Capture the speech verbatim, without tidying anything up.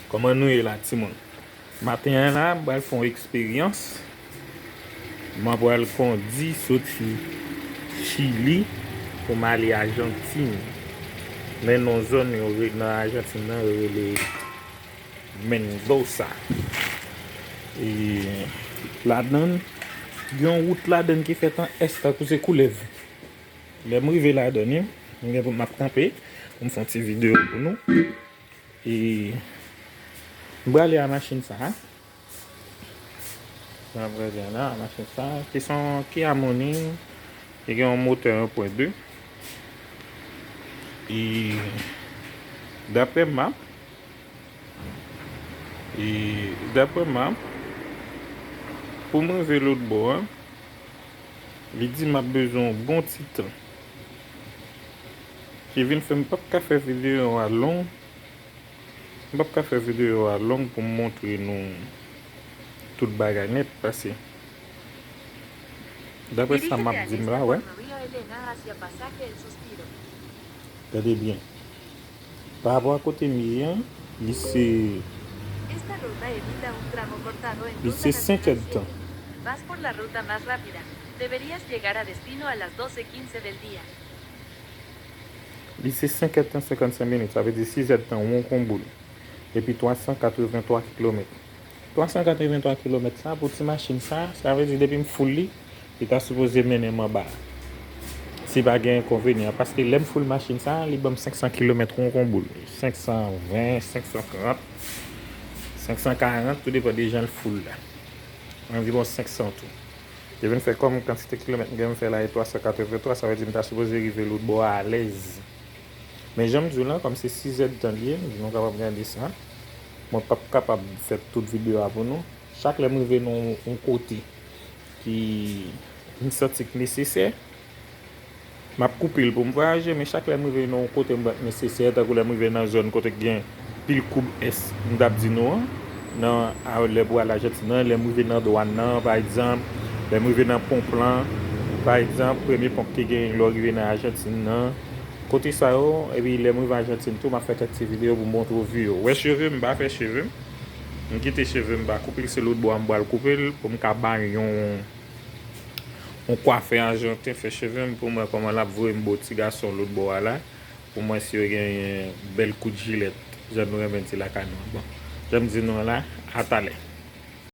Kòman nou ye la, timoun? Maten an la, m pral fè yon eksperyans. Mwen pral kondi soti Chili pou m ale Ajantin. Men nan zòn yo re-, nan Ajantin nan, yo rele Mendoza. E ladann, gen yon wout ladann ki fèt an S tankou se koulèv. Lè m rive ladann, wi, m gen pou m ap kanpe pou m fè yon ti videyo pou nou. E m prale a machin sa a. M prale a la, machin sa a, ki se yon Kia Morning, ki gen yon motè en pwen de. E daprè map, e daprè map, pou m rive lòt bò a, li di m ap bezwen yon bon ti tan. Ki vin fè m p ap ka fè videyo a long. M p ap ka fè videyo a long pou m montre nou tout bagay nèt, paske daprè sa m ap di m la, wè. Gade byen. Pa rapò a kote m ye an, li se, li se senkèdtan. Vas por la ruta más rápida. Deberías llegar a destino a las doce quince del día. Li se senkèdtan senkannsenk minit, sa vle di sizèdtan won kon boul. Epi twa san katrevenntwa kilomèt. Twa san katrevenntwa kilomèt sa, pou ti machin sa, sa vle di depi m full li, li ta sipoze mennen m anba. Si pa gen enkonvenyan, paske lè m full machin sa, li ban m senk san kilomèt won kon boul. Senk san ven, senk san trant, senk san karant, tou depann de jan l full la. Anviwon senk san tou. Yo vin fè kòm kantite kilomèt m gen m fè la e twa san katrevenntwa, sa vle di m ta sipoze rive lòt bò a alèz. Men jan m di w lan, kòm se sizèdtan li ye, nou kapab gade sa. Mwen p ap kapab fè tout videyo a pou nou. Chak lè m rive nan yon kote ki m santi k nesesè, m ap koupe l pou m vwayaje, men chak lè m rive nan yon kote m wè k nesesè, tankou lè m rive nan zòn kote k gen pil koub S, m t ap di nou an, nan, a, lè pou al Ajantin nan, lè m rive nan dwàn nan, pa egzanp, lè m rive nan ponp lan, pa egzanp, premye ponp ki gen lè w rive nan Ajantin nan, kote sa yo, epi lè m rive Ajantin tou, m ap fè kèk ti videyo pou m montre w view yo. Wè cheve m, m pa fè cheve m. M kite cheve m, m pa koupe l, se lòt bò a m pral koupe l, pou m ka bay yon, yon kwafè ajanten fè cheve m, pou m wè kòman l ap voye m ba w ti gason lòt bò a la, pou m wè si yo genyen bèl kout jilèt, jan nou renmen di lakay nou an. Bon, jan m di nou an la, a talè.